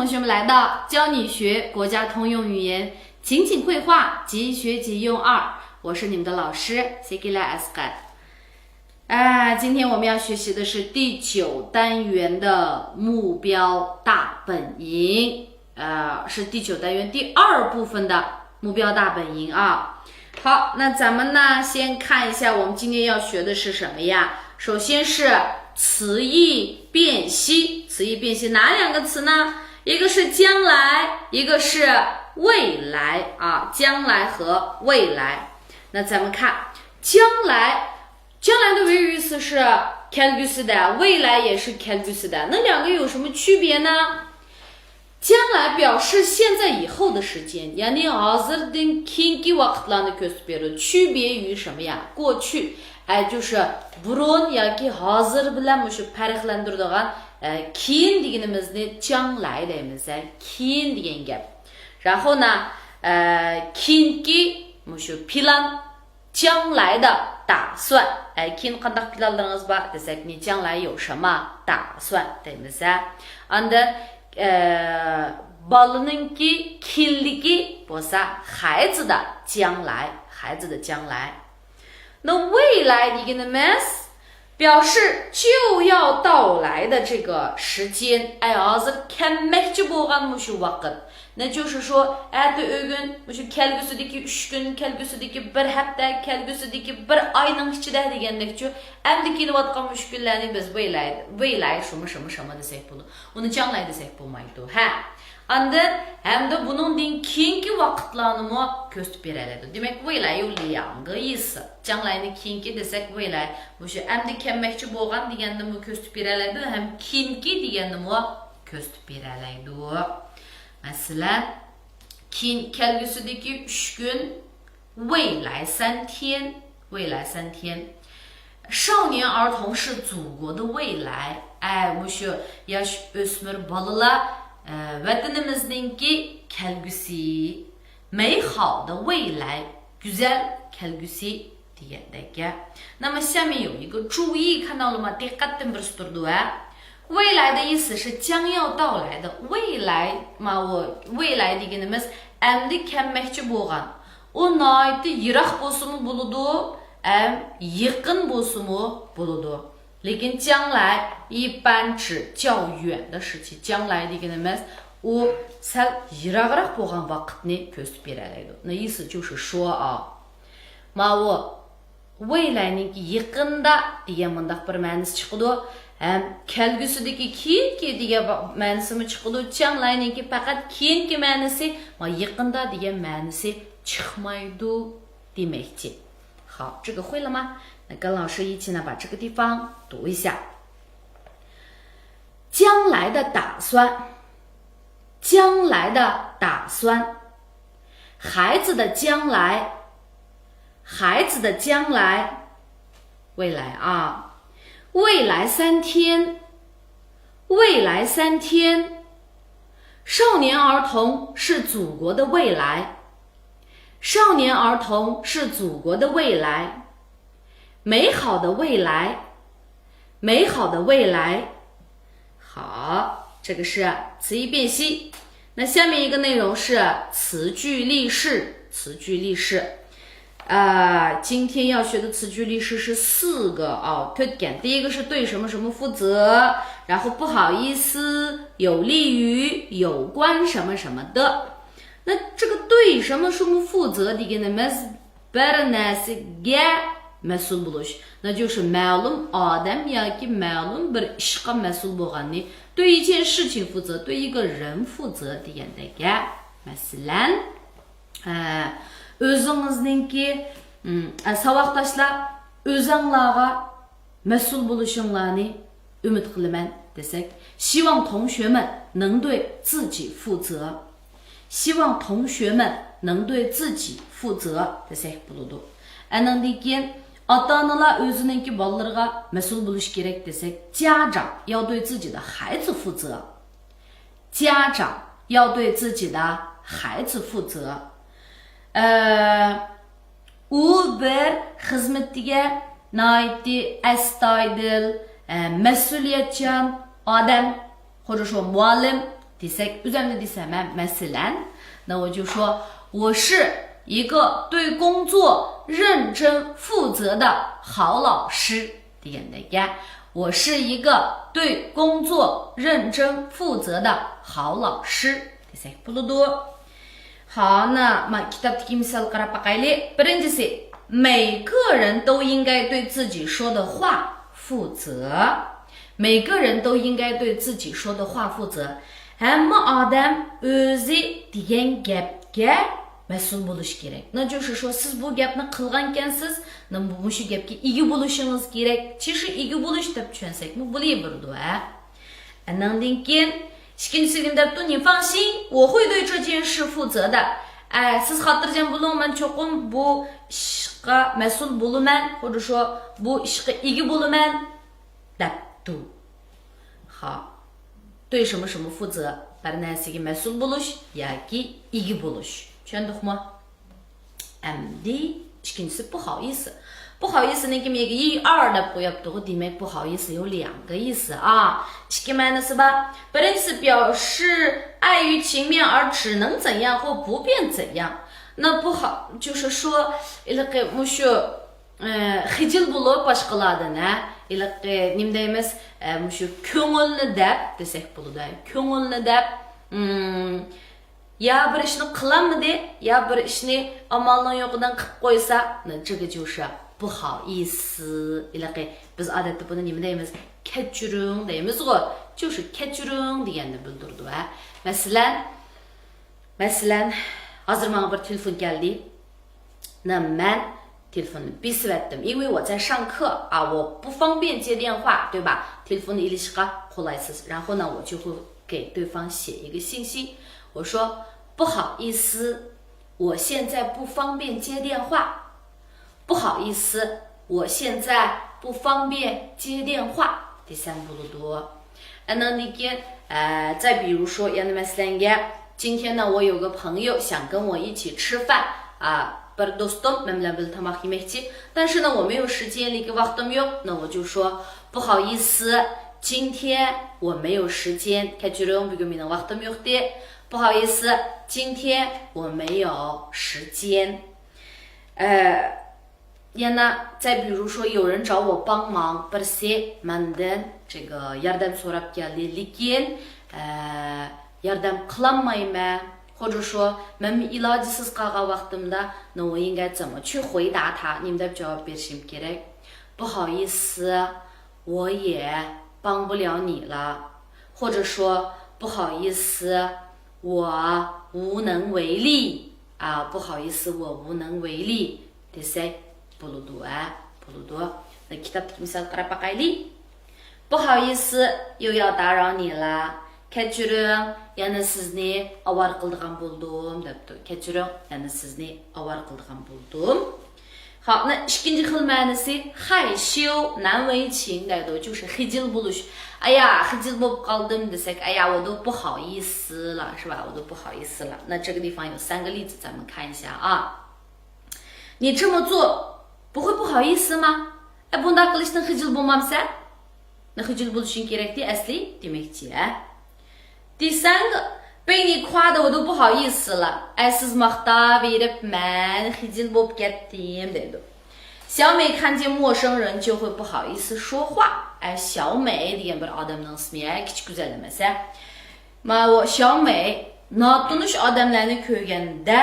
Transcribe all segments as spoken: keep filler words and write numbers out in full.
同学们来到教你学国家通用语言情景会话即学即用二，我是你们的老师 Sekila Asqar。啊，今天我们要学习的是第九单元的目标大本营，呃，是第九单元第二部分的目标大本营啊。好，那咱们呢，先看一下我们今天要学的是什么呀？首先是词义辨析，词义辨析哪两个词呢？一个是将来，一个是未来啊，将来和未来。那咱们看将来，将来的维语意思是 كەلگۈسىدە، 未来也是 كەلگۈسىدە。那两个有什么区别呢？将来表示现在以后的时间， يەنى ھازىردىن كېيىنكى ۋاقىتلارنى كۆرسىتىپ بېرىدۇ. 区别于什么呀？ 过去， ئە، 就是 بۇرۇن ياكى ھازىر بىلەن مۇشۇ پەرقلەندۈرىدىغان، ئە، كېيىن دېگىنىمىزنى 将来 دەيمىز، ئە، كېيىن دېگەن گەپ. 然后呢، ئە، كېيىنكى مۇشۇ پىلان، 将来的打算. ئە، كېيىن قانداق پىلانلىرىڭىز بار دېسەك، 你将来有什么打算 دەيمىز، ھە. ئاندىن، ئە، بالىنىڭكى كېيىنلىكى بولسا 孩子的将来، 孩子的将来. 那未来 دېگىنىمىز 表示就要到来的这个时间. ئەي، ھازىر كەلمەكچى بولغان مۇشۇ ۋاقىت. 那就是说، ئەتە ئۆگۈن، مۇشۇ كەلگۈسىدىكى ئۈچ كۈن، كەلگۈسىدىكى بىر ھەپتە، كەلگۈسىدىكى بىر ئاينىڭ ئىچىدە دېگەندەكچۇ. ئەمدى كېلىۋاتقان مۇشۇ كۈنلەرنى بىز 未来، 未来什么什么什么 دېسەك بولىدۇ. ئۇنى 将来 دېسەك بولمايدۇ، ھە. ئاندىن ھەمدە بۇنىڭدىن كېيىنكى ۋاقىتلارنىمۇ كۆرسىتىپ بېرەلەيدۇ. دېمەك، 未来 يۇ لياڭگې يىسى. 将来 نى كېيىنكى دېسەك، 未来 مۇشۇ ئەمدى كەلمەكچى بولغان دېگەننىمۇ كۆرسىتىپ بېرەلەيدۇ، ھەم كېيىنكى دېگەننىمۇ كۆرسىتىپ بېرەلەيدۇ. مەسىلەن، كېيىن، كەلگۈسىدىكى ئۈچ كۈن، 未来三天، 未来三天. 少年儿童是祖国的未来. ئەي، مۇشۇ ياش ئۆسمۈر بالىلار، ئە، ۋەتىنىمىزنىڭكى كەلگۈسى. 美好的未来، گۈزەل كەلگۈسى دېگەندەك گەپ. 那么下面有一个注意، كانالىما دىققەتتىن بىرسى تۇرىدۇ، ھە. 未来的意思是将要到来的，未来 ماۋۇ 未来 دېگىنىمىز ئەمدى كەلمەكچى بولغان. ئۇ ناھايىتى يىراق بولسىمۇ بولىدۇ، ھەم يېقىن بولسىمۇ بولىدۇ. لېكىن 将来一般指较远的事情. 将来 دېگىنىمىز ئۇ سەل يىراقراق بولغان ۋاقىتنى كۆرسىتىپ بېرەلەيدۇ. 那意思就是说啊، ماۋۇ 未来نىڭكى يېقىندا دېگەن مۇنداق بىر مەنىسى چىقىدۇ. ھەم كەلگۈسىدىكى كېيىنكى دېگەن مەنىسىمۇ چىقىدۇ. 将来 نىڭكى پەقەت كېيىنكى مەنىسى، ما يېقىندا دېگەن مەنىسى چىقمايدۇ دېمەكچى. 好，这个会了吗？那跟老师一起呢，把这个地方读一下。将来的打算，将来的打算，孩子的将来，孩子的将来，未来啊，未来三天，未来三天，少年儿童是祖国的未来。 少年儿童是祖国的未来，美好的未来，美好的未来。好，这个是词义辨析。那下面一个内容是词句例示，词句例示。啊，今天要学的词句例示是四个哦，特点。第一个是对什么什么负责，然后不好意思，有利于，有关什么什么的。 那这个对什么什么负责 دېگىنىمىز بىر نەرسىگە مەسئۇل بولۇش. 那就是 مەلۇم ئادەم ياكى مەلۇم بىر ئىشقا مەسئۇل بولغاننى، 对一件事情负责، 对一个人负责 دېگەندەك گەپ. مەسىلەن، ئە، ئۆزىڭىزنىڭكى، ئە، ساۋاقداشلار ئۆزەڭلارغا مەسئۇل بولۇشۇڭلارنى ئۈمىد قىلىمەن دېسەك، 希望同学们能对自己负责。 希望同学们能对自己负责 دېسەك بولىدۇ. ئەنىڭدىن كېيىن ئاتا-ئانىلار ئۆزىنىڭكى بالىلىرىغا مەسئۇل بولۇش كېرەك دېسەك، 家长要对自己的孩子负责。 家长要对自己的孩子负责。ئە، ئۇ بىر خىزمىتىگە ناھايىتى ئەستايىدىل، ئە، مەسئۇلىيەتچان ئادەم، خۇددى شۇ مۇئەللىم، دېسەك، ئۆزەمنى دېسەم ھە، مەسىلەن، 那我就说我是一个对工作认真负责的好老师 دېگەندەك ھە. 我是一个对工作认真负责的好老师 دېسەك بولىدۇ. ھانا، ما كىتابتىكى مىسالغا قاراپ باقايلى. بىرىنچىسى، 每个人都应该对自己说的话负责. 每个人都应该对自己说的话负责. ھەممە ئادەم ئۆزى دېگەن گەپكە مەسئۇل بولۇشى كېرەك. 那就是说 سىز بۇ گەپنى قىلغانكەنسىز، 那 مۇشۇ گەپكە ئىگە بولۇشىڭىز كېرەك. 其实 ئىگە بولۇش دەپ چۈشەنسەكمۇ بولۇۋېرىدۇ ھە. ئاناندىن كېيىن ئىككىنچىسى نېمە دەپتۇ؟ 你放心，我会对这件事负责的. ئە، سىز خاتىرجەم بولۇڭ، مەن چوقۇم بۇ ئىشقا مەسئۇل بولىمەن، 或者说 بۇ ئىشقا ئىگە بولىمەن دەپتۇ. ھا. 对什么什么负责، بىر نەرسىگە مەسئۇل بولۇش ياكى ئىگە بولۇش. چۈشەندۇقمۇ؟ ئەمدى ئىككىنچىسى 不好意思. 不好意思نىڭكى مېگە 一二 دەپ قويۇپتۇغۇ، دېمەك 不好意思 有两个意思啊. ئىككى مەنىسى بار. بىرىنچىسى 表示碍于情面而只能怎样或不便怎样. 那 بۇ 就是说 ھېلىقى مۇشۇ ئە، خىجىل بولۇپ باشقىلاردىن، ھە، ھېلىقى نېمە دەيمىز، ئە، مۇشۇ كۆڭۈلنى دەپ دېسەك بولىدۇ، ھە، كۆڭۈلنى دەپ، ئىم، يا بىر ئىشنى قىلالمىدى، يا بىر ئىشنى ئامالنىڭ يوقىدىن قىلىپ قويسا، 那这个就是不好意思. ھېلىقى بىز ئادەتتە بۇنى نېمە دەيمىز؟ كەچۈرۈڭ دەيمىزغۇ، 就是 كەچۈرۈڭ دېگەننى بىلدۈرىدۇ، ھە. مەسىلەن، مەسىلەن، ھازىر ماڭا بىر تېلېفون كەلدى. 那 مەن تېلېفوننى بېسىۋەتتىم. 因为我在上课啊，我不方便接电话，对吧？ تېلېفون ئېلىشقا قولايسىز. 然后呢，我就会给对方写一个信息，我说不好意思，我现在不方便接电话。不好意思，我现在不方便接电话。 دېسەم بولىدۇ. ئاناندىن كېيىن، ئە، 再比如说 يەنە مەسىلەنگە، 今天呢，我有个朋友想跟我一起吃饭啊. بىر دوستۇم مەن بىلەن بىللە تاماق يېمەكچى. 但是呢，我没有时间، لېكىن ۋاقتىم يوق. 那我就说不好意思，今天我没有时间. كەچۈرۈڭ، بۈگۈن مېنىڭ ۋاقتىم يوقتى. 不好意思，今天我没有时间. ئە، يەنە 再比如说 有人找我帮忙، بىرسى مەندىن 这个 ياردەم سوراپ كەلدى، لېكىن، ئە، ياردەم قىلالمايمەن. 或者说 مەنمۇ ئىلاجىسىز قالغان ۋاقتىمدا 那我应该怎么去回答他؟ نېمە دەپ جاۋاب بېرىشىم كېرەك؟ 不好意思，我也帮不了你了。 或者说不好意思，我无能为力. 啊，不好意思，我无能为力. دېسەك بولىدۇ، ھە، بولىدۇ. كىتابتىكى مىسالغا قاراپ باقايلى. 不好意思，又要打扰你了. كەچۈرۈڭ، يەنە سىزنى ئاۋارە قىلىدىغان بولدۇم، دەپتۇ. كەچۈرۈڭ، يەنە سىزنى ئاۋارە قىلىدىغان بولدۇم. خاپ، 那 ئىككىنچى خىل مەنىسى 害羞难为情 دەيدۇ، 就是 خىجىل بولۇش. ئايا، خىجىل بولۇپ قالدىم دېسەك، ئايا، 我都不好意思了，是吧？ 我都不好意思了。 那这个地方有三个例子，咱们看一下啊。 你这么做不会不好意思吗？ ئە، بۇنداق قىلىشتىن خىجىل بولمامسەن؟ 那 خىجىل بولۇشۇڭ كېرەكتى ئەسلى دېمەكچى، ھە؟ 第三个，被你夸得我都不好意思了. ئە، سىز ماختاۋېرىپ مەن خىجىل بولۇپ كەتتىم دەيدۇ. 小美看见陌生人就会不好意思说话. ئە، 小美 دېگەن بىر ئادەمنىڭ ئىسمى، ھە، كىچىك گۈزەل ئەمەس، ھە. ماۋۇ 小美 ناتونۇش ئادەملەرنى كۆرگەندە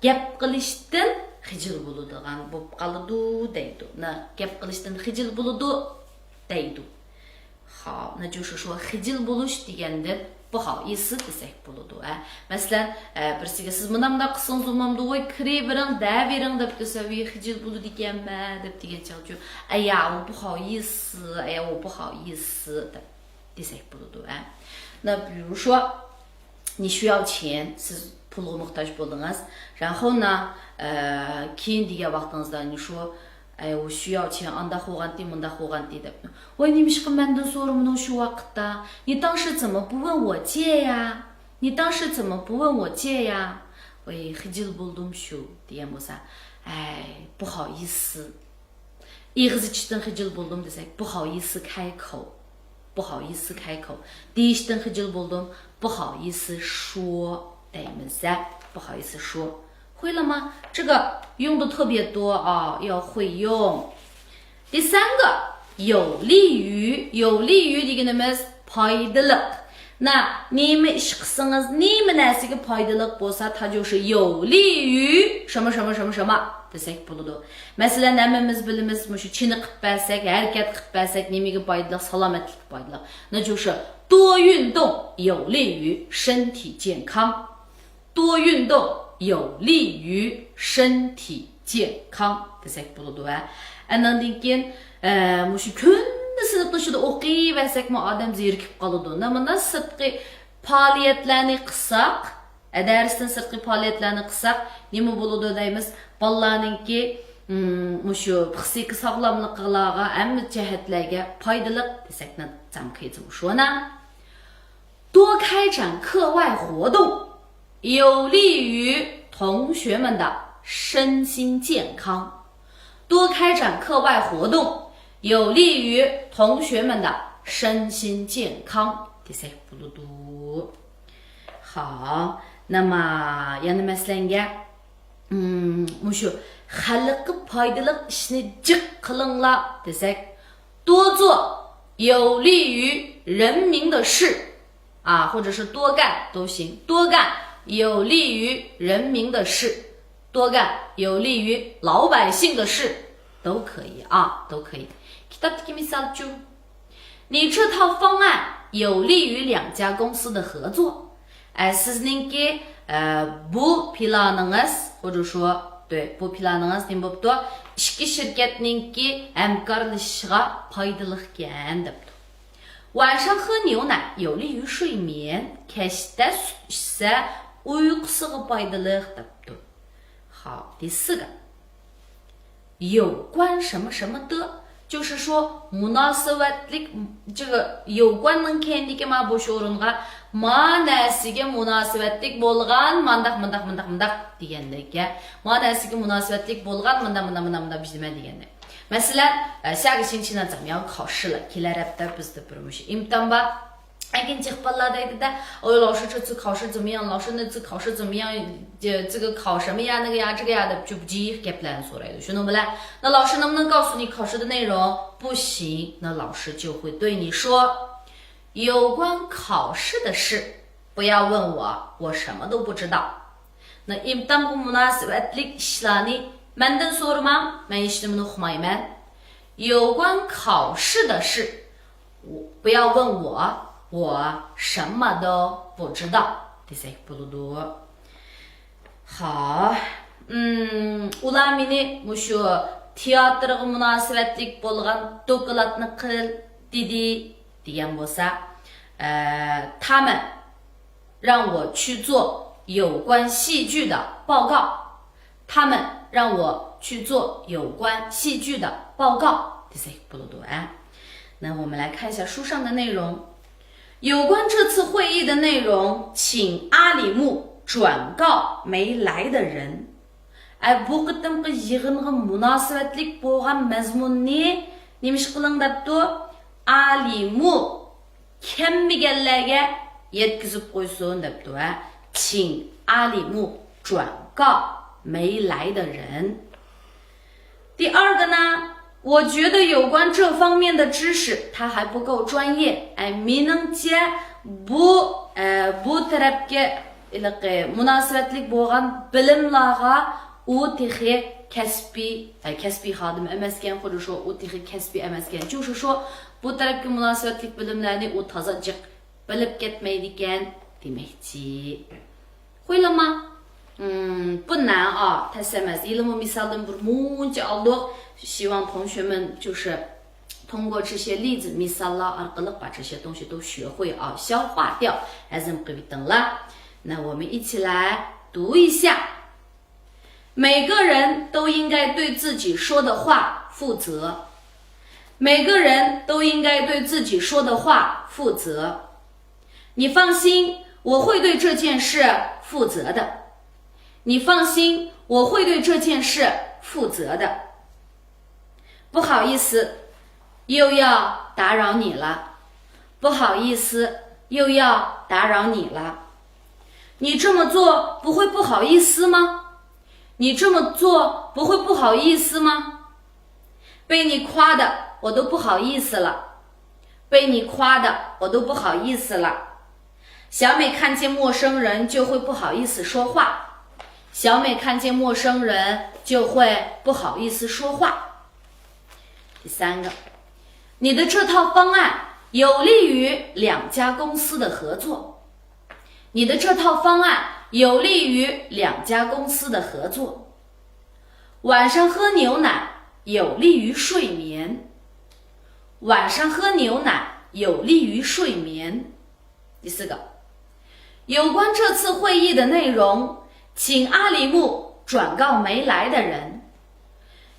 گەپ قىلىشتىن خىجىل بولىدىغان بولۇپ قالىدۇ دەيدۇ. 那 گەپ قىلىشتىن خىجىل بولىدۇ دەيدۇ. خاپ، 那就是说 خىجىل بولۇش دېگەندىن 不好意思 دېسەك بولىدۇ، ھە. مەسىلەن، ئە، بىرسىگە سىز مۇنداق مۇنداق قىلسىڭىز بولمامدۇ، ۋاي، كىرىۋېرىڭ، دەۋېرىڭ دەپ دېسە، ۋىي، خىجىل بولىدىكەنمەن دەپ دېگەن چاغچۇ، 哎呀，我不好意思، 哎呀，我不好意思 دەپ دېسەك بولىدۇ، ھە. 那比如说 你需要钱، سىز پۇلغا موھتاج بولدىڭىز. 然后呢، ئە، كېيىن دېگەن ۋاقتىڭىزدا 你说، ئەي، 我需要钱، ئانداق بولغانتى، مۇنداق بولغانتى دەپ. ۋاي، نېمىشقا مەندىن سورىمىدىڭ شۇ ۋاقىتتا؟ 你当时怎么不问我借呀؟ 你当时怎么不问我借呀؟ ۋاي، خىجىل بولدۇم شۇ دېگەن بولسا، ئەي، 不好意思. ئېغىز ئېچىشتىن خىجىل بولدۇم دېسەك، 不好意思开口. 不好意思开口. دېيىشتىن خىجىل بولدۇم. 不好意思说 دەيمىز ھە. 不好意思说. 会了吗？这个用得特别多啊，要会用。第三个，有利于，有利于 دېگىنىمىز پايدىلىق. 那 نېمە ئىش قىلسىڭىز، نېمە نەرسىگە پايدىلىق بولسا، 它就是有利于什么什么什么什么 دېسەك بولىدۇ. مەسىلەن، ھەممىمىز بىلىمىز، مۇشۇ چېنىقىپ بەرسەك، ھەرىكەت قىلىپ بەرسەك، نېمىگە پايدىلىق؟ سالامەتلىككە پايدىلىق. 那就是多运动有利于身体健康. 多运动有利于身体健康 دېسەك بولىدۇ ھە. ئاندىن كېيىن، ئە، مۇشۇ كۈندە سىنىپنىڭ ئىچىدە ئوقۇۋەرسەكمۇ ئادەم زېرىكىپ قالىدۇ. نېمانداق سىرتقى پائالىيەتلەرنى قىلساق، ئە، دەرستىن سىرتقى پائالىيەتلەرنى قىلساق، نېمە بولىدۇ دەيمىز؟ بالىلارنىڭكى، ئىم، مۇشۇ پسىخىكا ساغلاملىقلارغا، ھەممە جەھەتلەرگە پايدىلىق دېسەكنى جامقىيتىمۇ شۇنا. 多开展课外活动，有利于同学们的身心健康。多开展课外活动，有利于同学们的身心健康 دېسەك بولىدۇ. ھا، نېمە، يەنە مەسىلەنگە، ئىم، مۇشۇ خەلققە پايدىلىق ئىشنى جىق قىلىڭلار دېسەك، 多做有利于人民的事 啊，或者是多干都行，多干有利于人民的事，多干有利于老百姓的事，都可以啊，都可以。كىتابتىكى مىسالچۇ. 你这套方案有利于两家公司的合作. ئە، سىزنىڭكى، ئە، بۇ پىلانىڭىز، 或者说، 对، بۇ پىلانىڭىز نېمە بوپتۇ؟ ئىككى شىركەتنىڭكى ھەمكارلىشىشىغا پايدىلىقكەن دەپتۇ. 晚上喝牛奶有利于睡眠. كەچتە سۈت ئىچسە ئۇيقۇسىغا پايدىلىق دەپتۇ. 好，第四个。 有关什么什么的，就是说 مۇناسىۋەتلىك، 这个有关نىڭ كەينىدىكى ما بوش ئورۇنغا ما نەرسىگە مۇناسىۋەتلىك بولغان مانداق، مانداق، مانداق، مانداق دېگەندەك. ما نەرسىگە مۇناسىۋەتلىك بولغان مانداق، مانداق، مانداق، مانداق بىر نېمە دېگەندەك. مەسىلەن، ئە، 下个星期呢，咱们要考试了. كېلەر ھەپتە بىزدە بىر مۇشۇ ئىمتىھان بار. ئەگىن جىق بالىلار دەيدىدە، ئوي، 老师这次考试怎么样؟ 老师那次考试怎么样？ 这个考什么呀？那个呀，这个呀 دەپ جىق گەپلەرنى سورايدۇ. شۇنىڭ بىلەن، 那老师能不能告诉你考试的内容？ 不行， 那老师就会对你说， 有关考试的事， 不要问我， 我什么都不知道。 那 ئىمتىھانغا مۇناسىۋەتلىك ئىشلارنى مەندىن سورىماڭ، مەن ھېچنېمىنى ئۇقمايمەن. 有关考试的事， 不要问我， 我什么都不知道 دېسەك بولىدۇ. ھا، ئىم، ئۇلار مېنى مۇشۇ تىياتىرغا مۇناسىۋەتلىك بولغان دوكلاتنى قىل دېدى دېگەن بولسا، ئە، 他们让我去做有关戏剧的报告. 他们让我去做有关戏剧的报告 دېسەك بولىدۇ ھە. 那我们来看一下书上的内容。 有关这次会议的内容，请阿里木转告没来的人。 ئە، بۇ قېتىمقى يىغىنغا مۇناسىۋەتلىك بولغان مەزمۇننى نېمە ئىش قىلىڭ دەپتۇ؟ ئالىمۇ كەلمىگەنلەرگە يەتكۈزۈپ قويسۇن دەپتۇ ھە. 请阿里木转告没来的人。 第二个呢，我觉得有关这方面的知识，它还不够专业。 ئە، مېنىڭچە بۇ، ئە، بۇ تەرەپكە ھېلىقى مۇناسىۋەتلىك بولغان بىلىملارغا ئۇ تېخى كەسپىي، ئە، كەسپىي خادىم ئەمەسكەن، خۇددى شۇ ئۇ تېخى كەسپىي ئەمەسكەن. چۈنكى شۇ بۇ تەرەپكە مۇناسىۋەتلىك بىلىملەرنى ئۇ تازا جىق بىلىپ كەتمەيدىكەن دېمەكچى. 会了吗؟ 嗯，不难啊， تەس ئەمەس. ھېلىمۇ مىسالدىن بىر مۇنچە ئالدۇق. 希望同学们就是通过这些例子、مىساللار ئارقىلىق 把这些东西都学会啊，消化掉، ھەزىم قىلىۋېتىڭلار. 那我们一起来读一下。 每个人都应该对自己说的话负责。每个人都应该对自己说的话负责。你放心，我会对这件事负责的。你放心，我会对这件事负责的。不好意思，又要打扰你了。不好意思，又要打扰你了。你这么做不会不好意思吗？你这么做不会不好意思吗？被你夸的我都不好意思了，被你夸的我都不好意思了。小美看见陌生人就会不好意思说话，小美看见陌生人就会不好意思说话。第三个，你的这套方案有利于两家公司的合作。你的这套方案有利于两家公司的合作。晚上喝牛奶有利于睡眠。晚上喝牛奶有利于睡眠。第四个，有关这次会议的内容，请阿里木转告没来的人。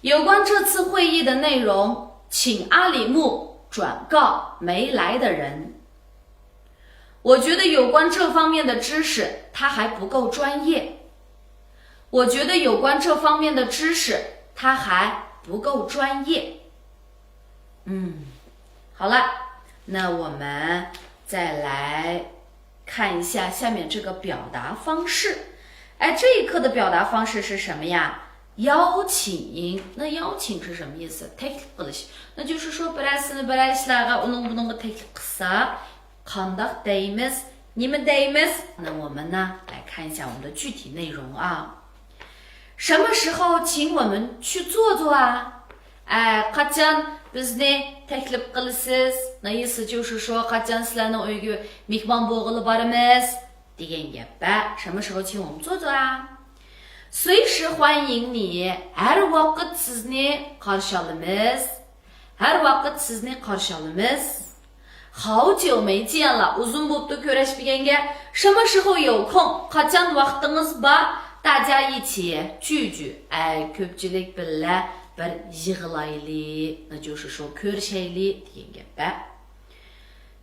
有关这次会议的内容，请阿里木转告没来的人。我觉得有关这方面的知识，它还不够专业。我觉得有关这方面的知识，它还不够专业。嗯，好了，那我们再来看一下下面这个表达方式。哎，这一课的表达方式是什么呀？邀请。那邀请是什么意思？ تەكلىپ قىلىش. 那就是说 بىرەرسىنى بىرەر ئىشلارغا، ئۇنىڭ بۇنىڭغا تەكلىپ قىلسا، قانداق دەيمىز؟ نېمە دەيمىز؟ 那我们呢，来看一下我们的具体内容啊。什么时候请我们去坐坐啊？ ئە، قاچان بىزنى تەكلىپ قىلىسىز؟ 那意思就是说 قاچان سىلەرنىڭ ئۆيگە مېھمان بولغىلى بارىمىز دېگەن گەپ. 什么时候请我们坐坐啊؟ 随时欢迎你. ھەر ۋاقىت سىزنى قارشى ئالىمىز. ھەر ۋاقىت سىزنى قارشى ئالىمىز. 好久没见了. ئۇزۇن بوپتۇ كۆرۈشمىگەنگە. 什么时候有空؟ قاچان ۋاقتىڭىز بار؟ 大家一起聚聚. ئەي، كۆپچىلىك بىللە بىر يىغىلايلى. 那就是说 كۆرۈشەيلى دېگەن گەپ.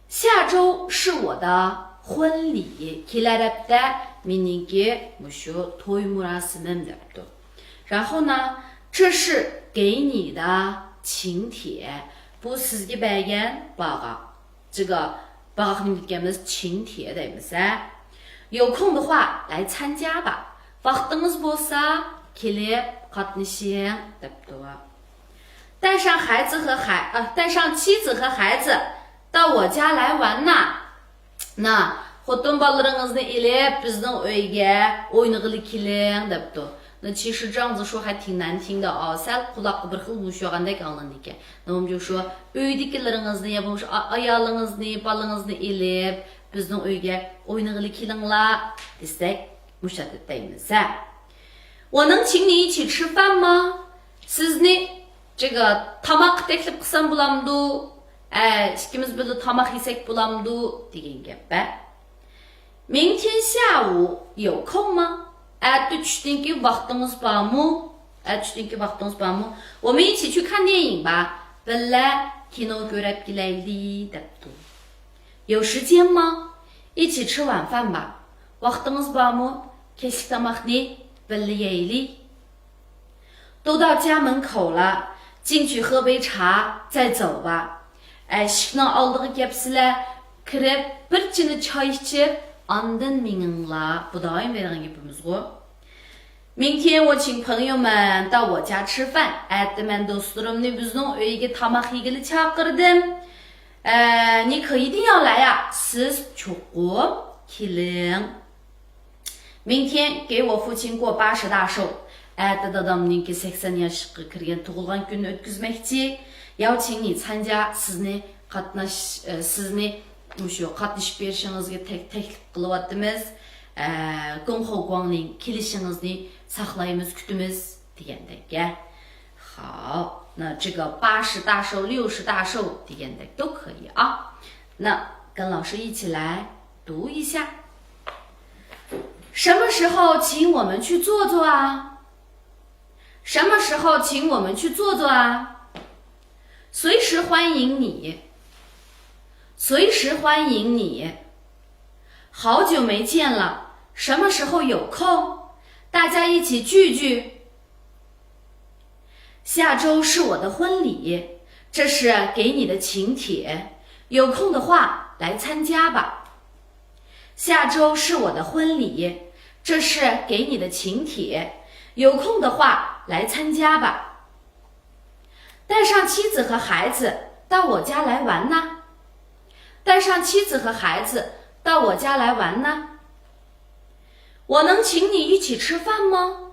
下周是我的婚礼. كېلەر ھەپتە مېنىڭكى مۇشۇ توي مۇراسىمىم دەپتۇ. 然后呢，这是给你的请帖. بۇ سىزگە بەرگەن باغاق. 这个 باغاقنى دېگەنمىز 请帖 دەيمىز ھە. 有空的话来参加吧. ۋاقتىڭىز بولسا كېلىپ قاتنىشىڭ دەپتۇ. 带上孩子和孩-، 呃，带上妻子和孩子到我家来玩呐. 那 خوتۇن بالىلىرىڭىزنى ئېلىپ بىزنىڭ ئۆيگە ئوينىغىلى كېلىڭ دەپتۇ. 那其实这样子说还挺难听的啊. سەل قۇلاققا بىر خىل يۇمشىغاندەك ئاڭلىنىدىكەن. 那我们就说 ئۆيدىكىلىرىڭىزنى يا بولمىسا ئا-، ئايالىڭىزنى، بالىڭىزنى ئېلىپ بىزنىڭ ئۆيگە ئوينىغىلى كېلىڭلار دېسەك مۇشۇنداق دەيمىز ھە. 我能请你一起吃饭吗؟ سىزنى 这个 تاماققا تەكلىپ قىلسام بولامدۇ؟ ئە، ئىككىمىز بىللە تاماق يېسەك بولامدۇ؟ دېگەن گەپ ھە. 明天下午有空吗؟ ئەتە چۈشتىن كېيىن ۋاقتىڭىز بارمۇ؟ ئەتە چۈشتىن كېيىن ۋاقتىڭىز بارمۇ؟ 我们一起去看电影吧. بىللە كىنو كۆرۈپ كېلەيلى دەپتۇ. 有时间吗？一起吃晚饭吧. ۋاقتىڭىز بارمۇ؟ كەچلىك تاماقنى بىللە يەيلى. 都到家门口了，进去喝杯茶再走吧. ئىشىكنىڭ ئالدىغا كەپسىلە، كىرىپ بىر چىنە چاي ئىچىپ ئاندىن مېڭىڭلار. بۇ دائىم بېرىدىغان گېپىمىزغۇ. 明天我请朋友们到我家吃饭. ئەتە مەن دوستلىرىمنى بىزنىڭ ئۆيگە تاماق يېگىلى چاقىردىم. 呃، 你可一定要来啊. سىز چوقۇم كېلىڭ. 明天给我父亲过八十大寿. ئەتە دادامنىڭكى سەكسەن ياشقا كىرگەن تۇغۇلغان كۈنىنى ئۆتكۈزمەكچى. 邀请你参加. سىزنى قاتناش-، ئە، سىزنى مۇشۇ قاتنىشىپ بېرىشىڭىزگە تەك-، تەكلىپ قىلىۋاتىمىز. ئە، گۇڭخېغۇاڭنىڭ كېلىشىڭىزنى ساقلايمىز، كۈتىمىز دېگەندەك. 好，那这个八十大寿、六十大寿 دېگەندەك 都可以啊. 那跟老师一起来读一下。什么时候请我们去坐坐啊？什么时候请我们去坐坐啊？随时欢迎你，随时欢迎你。好久没见了，什么时候有空？大家一起聚聚。下周是我的婚礼，这是给你的请帖，有空的话来参加吧。下周是我的婚礼，这是给你的请帖，有空的话来参加吧。带上妻子和孩子到我家来玩呐，带上妻子和孩子到我家来玩呐。我能请你一起吃饭吗？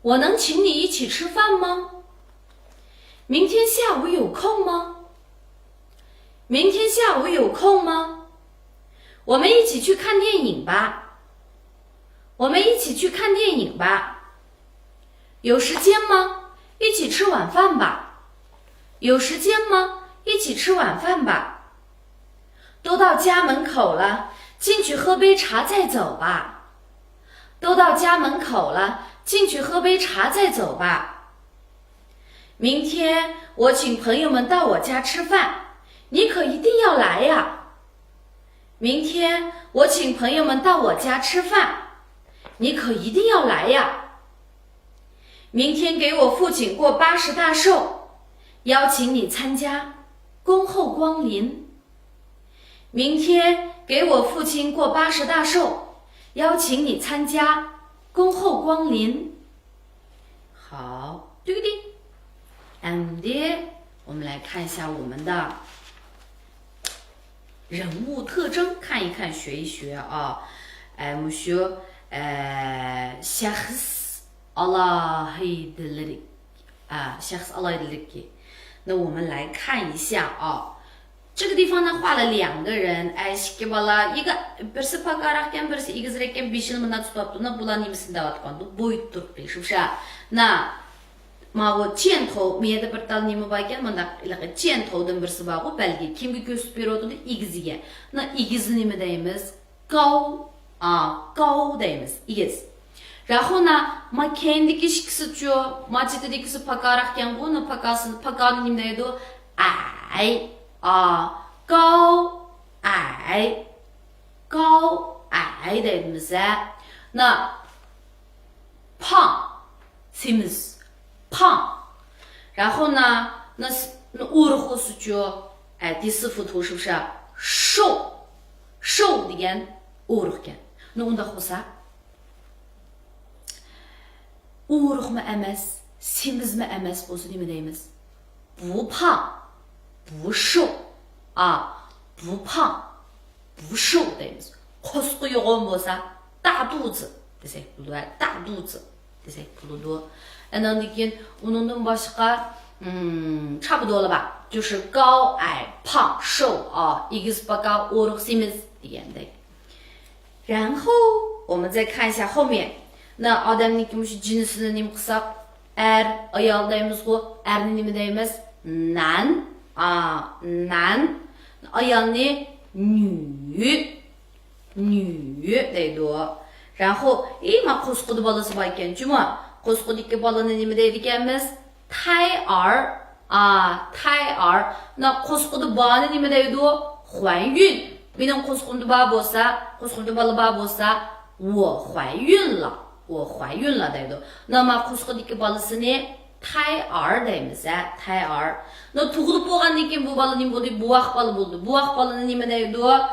我能请你一起吃饭吗？明天下午有空吗？明天下午有空吗？我们一起去看电影吧。我们一起去看电影吧。有时间吗？一起吃晚饭吧。有时间吗？一起吃晚饭吧。都到家门口了，进去喝杯茶再走吧。都到家门口了，进去喝杯茶再走吧。明天我请朋友们到我家吃饭，你可一定要来呀。明天我请朋友们到我家吃饭，你可一定要来呀。明天给我父亲过八十大寿，邀请你参加，恭候光临。明天给我父亲过八十大寿，邀请你参加，恭候光临。好，对不对？ And 我们来看一下我们的人物特征，看一看，学一学啊。哎，我们学，呃，شەخس ئالاھىدىلىكى. 啊，شەخس ئالاھىدىلىكى. 那我们来看一下啊，这个地方呢画了两个人，ئەي، ئىككى بالا، ئىككى، بىرسى پاكاراقكەن، بىرسى ئېگىزرەككەن، بېشىنى مۇنداق تۇتۇۋاپتۇ. مانا بۇلار نېمىسىنى دەۋاتقان؟ بۇ بوي تۇرۇقى، شۇ. نا، ماۋۇ چيەنتوۋ، مۇ يەردە بىر تال نېمە بار ئىكەن، مۇنداق ھېلىقى چيەنتوۋدىن بىرسى بارغۇ، بەلگە. كىمگە كۆرسىتىپ بېرىۋاتىدۇ؟ ئېگىزىگە. نا، ئېگىزنى نېمە دەيمىز؟ گاۋ. ئا، گاۋ دەيمىز، ئېگىز. راخونا، ما كەينىدىكى ئىككىسىچۇ؟ ما چېتىدىكىسى پاكاراقكەنغۇ، نو پاكاسى، پاكانى نېمە دەيدۇ؟ ئەي. ئا، گاۋ، ئەي. گاۋ، ئەي دەيمىز ھە. نا، پاڭ، سېمىز، پاڭ. راخونا، نا، س-، نا، ئورۇق بولسىچۇ؟ ئەتىسى فۇتۇشۇشا، شوۋ. شوۋ دېگەن ئورۇقكەن. نو ئۇنداق بولسا، ئورۇقمۇ ئەمەس، سېمىزمۇ ئەمەس بولسا نېمە دەيمىز؟ 不胖، 不瘦. ئا، 不胖، 不瘦 دەيمىز. قورسىقى يوغان بولسا، 大肚子 دېسەك بولىدۇ، ھە، 大肚子 دېسەك بولىدۇ. ئاندىن كېيىن ئۇنىڭدىن باشقا، مم، چاپىدۇلا بار. 就是高矮胖瘦 ئا، ئېگىز پاكا، ئورۇق سېمىز دېگەندەك. 然后我们再看一下后面. 那 ئادەمنىڭكى مۇشۇ جىنسىنى نېمە قىلساق، ئەر، ئايال دەيمىزغۇ. ئەرنى نېمە دەيمىز؟ 男. ئا، 男. ئايالنى 女. 女 دەيدۇ. 然后، ئى، ما قورسىقىدا بالىسى بار ئىكەن، جۇما. قورسىقىدىكى بالىنى نېمە دەيدىكەنمىز؟ 胎儿. ئا، 胎儿. نا قورسىقىدا بارنى نېمە دەيدۇ؟ 怀孕. مېنىڭ قورسىقىمدا بار بولسا، قورسىقىمدا بالا بار بولسا، 我怀孕了، 我怀孕了 دەيدۇ. نا ما قورسىقىدىكى بالىسىنى 胎儿 دەيمىز ھە، 胎儿. نا تۇغۇلۇپ بولغاندىن كېيىن بۇ بالا نېمە بولدى؟ بوۋاق بالا بولدى. بوۋاق بالىنى نېمە دەيدۇ؟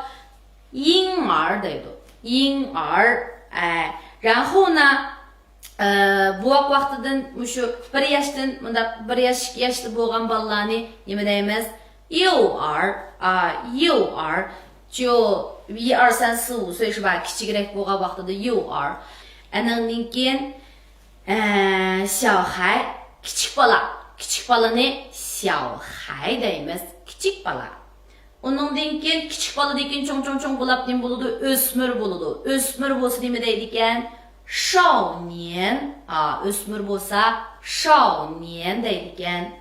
婴儿 دەيدۇ. 婴儿. ئە، 然后呢، ئە، بوۋاق ۋاقتىدىن مۇشۇ بىر ياشتىن، مۇنداق بىر ياش، ئىككى ياشتا بولغان بالىلارنى نېمە دەيمىز؟ 幼儿. ئا، 幼儿. 就一二三四五岁 شۇ بار، كىچىكرەك بولغان ۋاقتىدا 幼儿. ئەنىڭدىن كېيىن، ئە، 小孩، كىچىك بالا. كىچىك بالىنى 小孩 دەيمىز، كىچىك بالا. ئۇنىڭدىن كېيىن كىچىك بالىدىن كېيىن چوڭ، چوڭ، چوڭ بولاپ نېمە بولىدۇ؟ ئۆسمۈر بولىدۇ. ئۆسمۈر بولسا نېمە دەيدىكەن؟ 少年. ئا، ئۆسمۈر بولسا 少年 دەيدىكەن.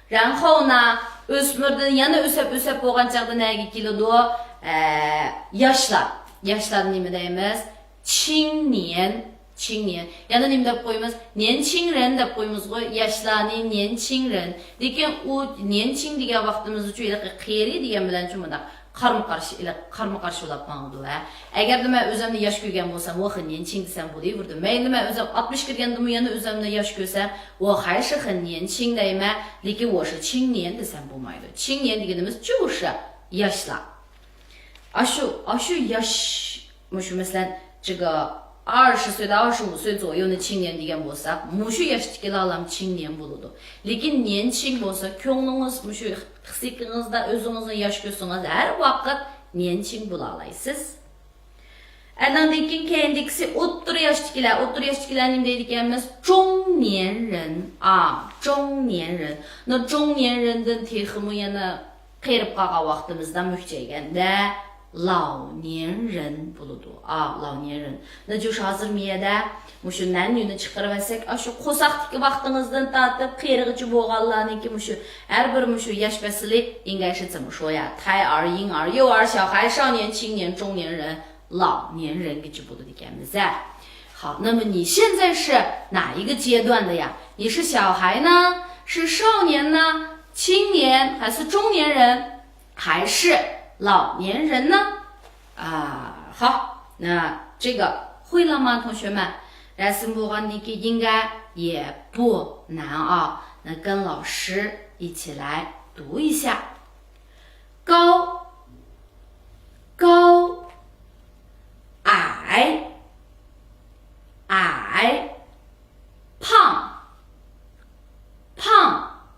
然后呢، ئۆسمۈردىن يەنە ئۆسەپ، ئۆسەپ بولغان چاغدا نەگە كېلىدۇ؟ ئە، ياشلار. ياشلارنى نېمە دەيمىز؟ 青年. 青年. يەنە نېمە دەپ قويىمىز؟ 年轻人 دەپ قويىمىزغۇ، ياشلارنى 年轻人. لېكىن ئۇ 年轻 دېگەن ۋاقتىمىزدىچۇ ھېلىقى قېرى دېگەن بىلەنچۇ مۇنداق قارىمۇ قارشى، ھېلىقى قارىمۇ قارشى بولاپ ماڭىدۇ ھە. ئەگەردە مەن ئۆزۈمنى ياش كۆرگەن بولسام، 我很年轻 دېسەم بولۇۋېرىدۇ. مەيلى، مەن ئۆزۈم ئاتمىش كىرگەندىمۇ يەنە ئۆزۈمنى ياش كۆرسەم، 我还是很年轻 دەيمەن، لېكىن 我是青年 دېسەم بولمايدۇ. 青年 دېگىنىمىز 就是 ياشلار. ئاشۇ، ئاشۇ ياش، مۇشۇ مەسىلەن، 这个二十岁到二十五岁左右的青年 دېگەن بولساق، مۇشۇ ياشتىكىلەرلام 青年 بولىدۇ. لېكىن 年轻 بولسا، كۆڭلىڭىز مۇشۇ پىسخىكىڭىزدا ئۆزىڭىزنى ياش كۆرسىڭىز، ھەر ۋاقىت 年轻 بولالايسىز. ئەنىڭدىن كېيىن كەينىدىكىسى ئوتتۇرا ياشتىكىلەر. ئوتتۇرا ياشتىكىلەر نېمە دەيدىكەنمىز؟ 中年人. ئا، 中年人. 那中年人دىن تېخىمۇ يەنە قېرىپ قالغان ۋاقتىمىزدا مۈكچەيگەندە، 老年人 بولىدۇ. ئا، 老年人. 那就是 ھازىر مىيەدە مۇشۇ 男女 نى چىقىرىۋەتسەك، ئاشۇ قورساقتىكى ۋاقتىڭىزدىن تارتىپ قېرىغىچە بولغانلارنىڭكى مۇشۇ ھەر بىر مۇشۇ ياش پەسلى 应该是怎么说呀؟ 胎儿、婴儿、幼儿、小孩、少年、青年、中年人、 老年人 گىچە بولىدىكەنمىز ھە. 好，那么你现在是哪一个阶段的呀？你是小孩呢？是少年呢？青年还是中年人？还是老年人呢？啊，好，那这个会了吗，同学们？ رەسىم بولغاندىن كېيىن 应该也不难啊。 那跟老师一起来读一下。 高，高，矮，矮，胖，胖，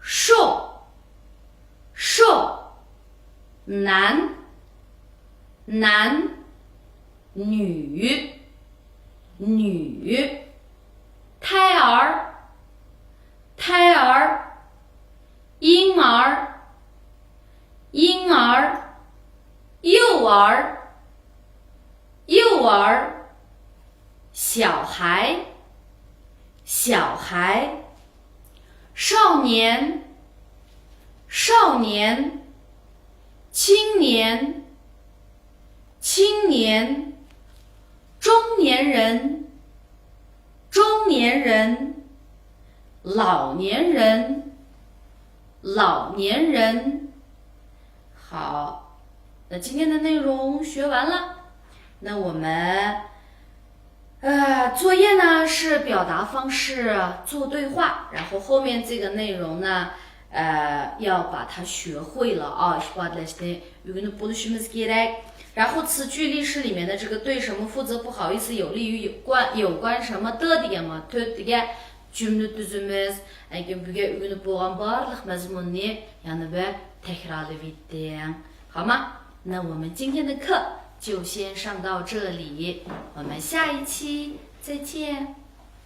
瘦，瘦，男，男，女，女，胎儿，胎儿， 婴儿，婴儿，幼儿，幼儿，小孩，小孩，少年，少年，青年，青年，中年人，中年人，老年人，老年人。 好，那今天的内容学完了，那我们，呃，作业呢是表达方式做对话，然后后面这个内容呢，呃，要把它学会了啊，ئىپادىلەشنى ئۆگىنىپ بولۇشىمىز كېرەك. 然后词句例式里面的这个对什么负责不好意思有利于有关，有关什么的 دېگەن ما تۆت دېگەن جۈملە تۈزۈمىمىز، ئەنكىن بۈگۈن ئۆگىنىپ بولغان بارلىق مەزمۇننى يەنە بىر تەكرارلىۋېتىڭ. 好吗？那我们今天的课就先上到这里，我们下一期再见。